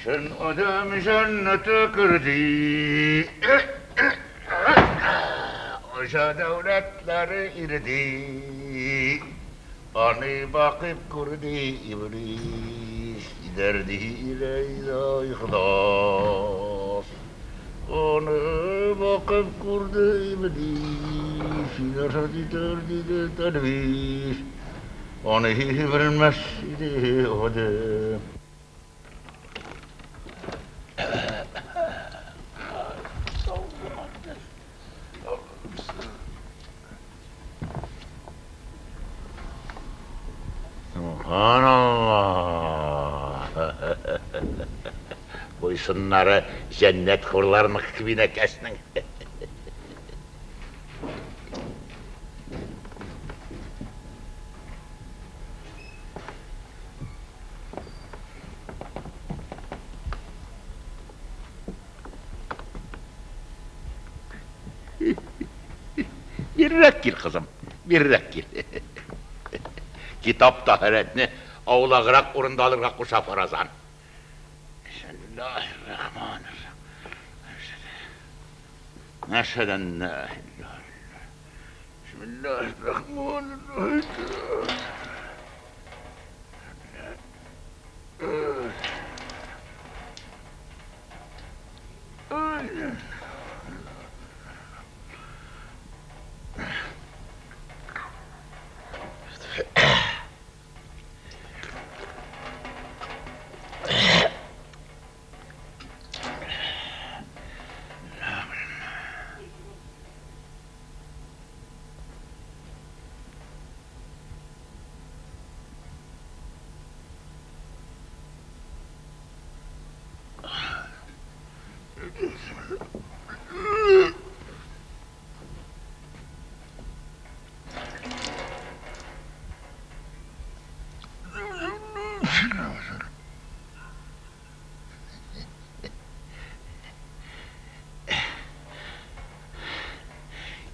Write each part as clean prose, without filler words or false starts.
Чын адәм җәннәте керде. Оҗа дәүләтләре ирде. Аны бакып күрде Иблис. Дәрди илә ихлас. Аны бакып күрде Иблис. Дәрди дәрди тәлбис. Аны белмәс иде адәм. Субханаллах. Буйсыннары җәннәт хурларыныкы кеби нәкәснең. Биррәк кил, кызым, биррәк кил. Китап таһәрәтне аулаграк урында алырга куша фаразан. Бисмиллаһир-рахманир-рахим. Әшһәдү ан ла илаһә иллаллаһ. Бисмиллаһир-рахманир-рахим.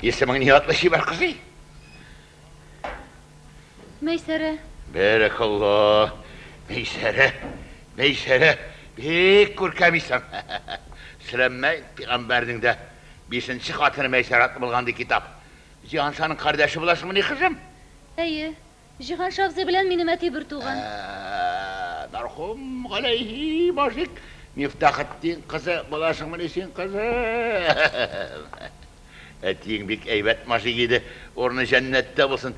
Исемең ни атлы чибәр кызый? Мәйсәрә. Бәрәкалла. Мәйсәрә. Мәйсәрә. Бик күркәм исем. Сөләйман пәйгамбәрнең дә бишенче хатыны Мәйсәрә атлы булган ди китап. Җиһаншаның кардәше буласыңмыни, кызым? Әйе. Җиһанша абзый белән минем әти бер туган. Мәрхүм галәйһи мажик Мифтахетдин кызы буласыңмыни син, кызым? Әтиең бик әйбәт мажик иде, урыны җәннәттә булсын.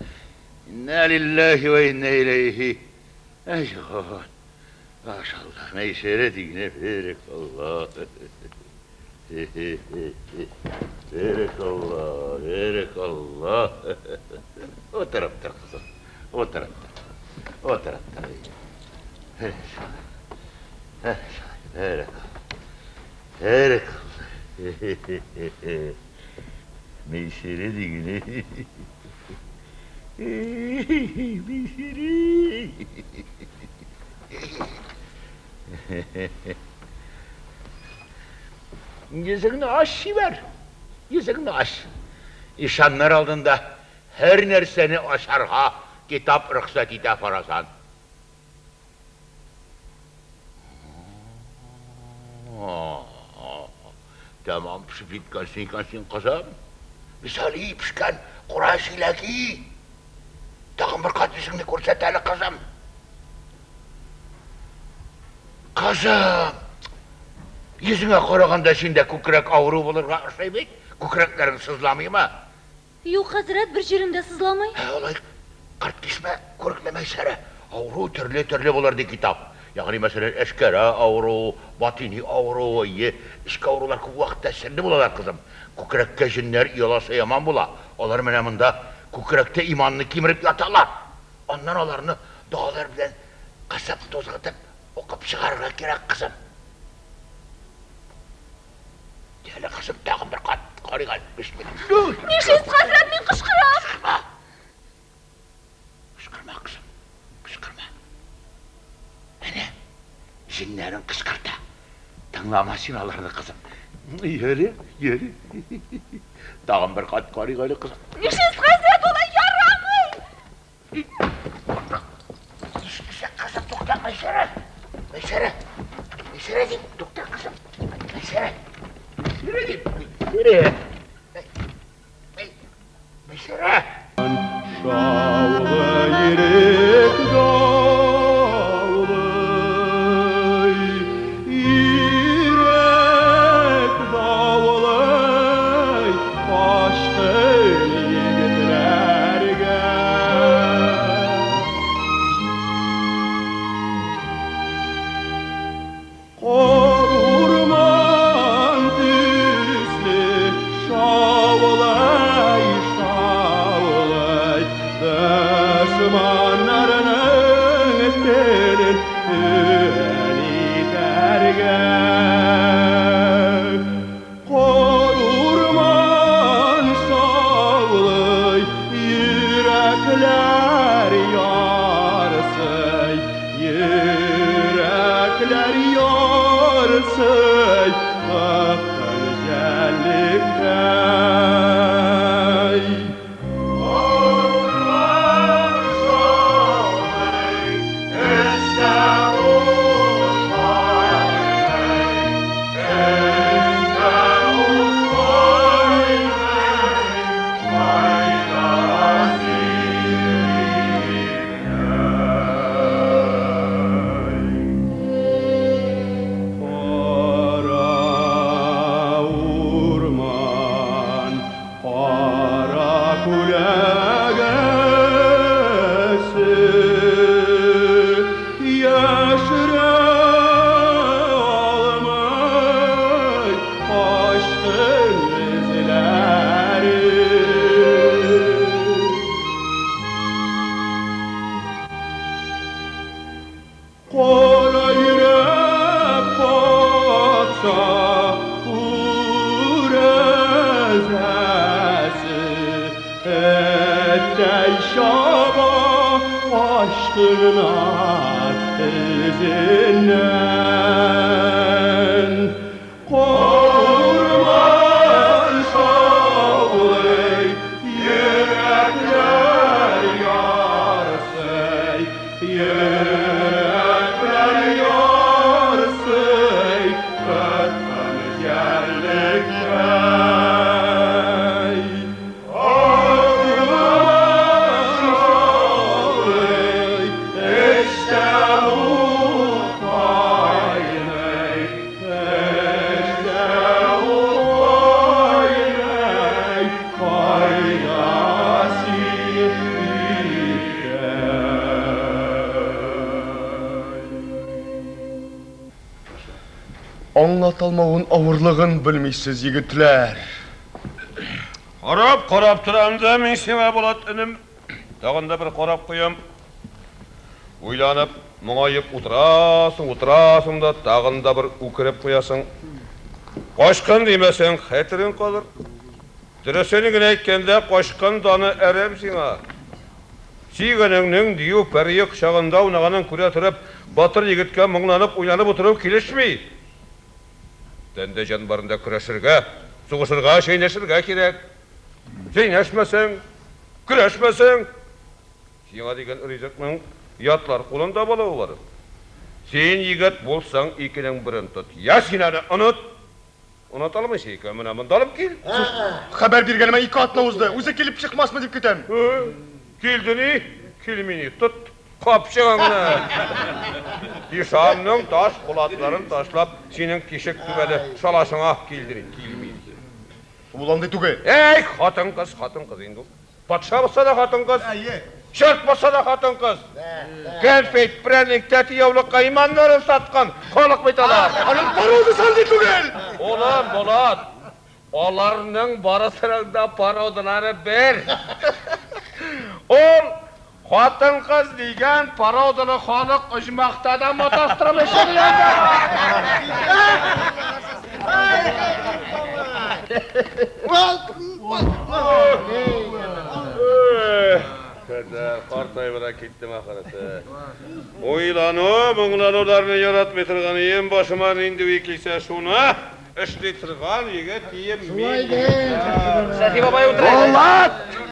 Инна лиллаһи ва инна иләйһи раҗигун. Машалла, Мәйсәрә дигәне бәрәкалла. Бәрәкалла, бәрәкалла. Утырып тор, кызым, утырып тор. Утырып тор. Бәрәкалла. Бәрәкалла. Мәйсәрә дигәне. Мәйсәрә. Йөзеңне ач җибәр, йөзеңне ач. Ишаннар алдында һәр нәрсәне ачарга китап рөхсәт итә фаразан. Тәмам пешеп җиткәнсең икән син, кызым. Мисали пешкән кура җиләге. Тагын бер кат йөзеңне күрсәт әле, кызым. Кызым! Йөзеңә караганда синдә күкрәк авыру булырга ошый бит. Күкрәкләрең сызламыймы? Юк, хәзрәт, бер җирем дә сызламый. Ә алай кырт кисмә, күрекле Мәйсәрә. Авыру төрле-төрле булыр ди китап. Ягъни, мәсәлән, әшкәрә авыру, батини авыру, әйе. Эчке авырулар күп вакытта серле булалар, кызым. Күкрәккә җеннәр ояласа яман була. Алар менә монда күкрәктә иманны кимереп яталар. Аннан аларны догалар белән кысып, тузгытып укып чыгарырга кирәк, кызым. Әле, кызым, тагын бер кат карыйк әле. Бисмилла. Нишлисез, хәзрәт, мин кычкырам. Кычкырма. Кычкырма, кызым. Кычкырма. Әнә, җеннәрең кычкырта. Тыңлама син аларны, кызым. Йөре, йөре. Тагын бер кат карыйк әле, кызым. Нишлисез, хәзрәт, алай ярамый. Кызым, тукта, Мәйсәрә. Мәйсәрә. Мәйсәрә дим, тукта, кызым. Мәйсәрә. Мәйсәрә дим. Мәйсәрә. Мәйсәрә. Шаулы ирек даулый, ирек даулый качкын егетләргә. Кар урман төсле шаулый, шаулый, дошманнарның телен өн итәргә. Кар урман шаулый, йөрәкләр ярсый, йөрәкләр ярсый, кыткын җәнлектәй. Урман шаулый, өстә ут кайный, өстә ут кайный, кайда син, Кара урман, кара күләгәсе, яшерә алмый качкын эзләре. Кара йөрәк патша күрәзәсе, эттәй чаба качкыннар эзеннән. Кар урман шаулый, йөрәкләр ярсый, йөрәкләр ярсый, кыткын җәнлектәй. Урман шаулый, эчтә ут кайный, эчтә ут кайный, кайда син, иптәш? Аңлата алмавын авырлыгын белмисез, егетләр. Карап, карап торам да мин сиңа, Булат энем. Тагын да бер карап куям. Уйланып, моңаеп утырасың, утырасың да тагын да бер үкереп куясың. Качкын димәсәң, хәтерең калыр. Дөресен генә әйткәндә, качкын даны әрәм сиңа. Сөйгәнеңнең дию пәрие кочагында уйнаганын күрә торып, батыр егеткә моңланып, уйланып утыру килешми. Тәндә җан барында көрәшергә, сугышырга, чәйнәшергә кирәк. Чәйнәшмәсәң, көрәшмәсәң, сиңа дигән ризыкның ятлар кулында булуы бар. Син егет булсаң, икенең берен тот. Я син аны оныт, оныта алмыйсың икән, менә монда алып кил. Хәбәр биргәнемә 2 атна узды. Үзе килеп чыкмасмы дип көтәм. Килде ни? Килми ни? Тот капчыгыңны. Ишанның таш булатларын ташлап, синең тишек түбәле шалашыңа килде ни? Килми. Ул андый түгел. Эй, хатын-кыз, хатын-кыз инде ул. Патша булса да хатын-кыз. Черт булса да хатын-кыз. Кәнфит, прәник, тәти яулыкка иманнарын саткан халык бит алар. Аның пародасы андый түгел. Улым, Булат, аларның барысының да пародалары бер. Ул хатын-кыз дигән пародалы халык оҗмахта да маташтырып эшләгән. Кәдә, картайып да киттем ахырысы. Уйлану, моңлануларны яратмый торган ием, башыма нинди уй килсә шуны эшли торган егет ием мин. Шәфи бабай утыра. Булат!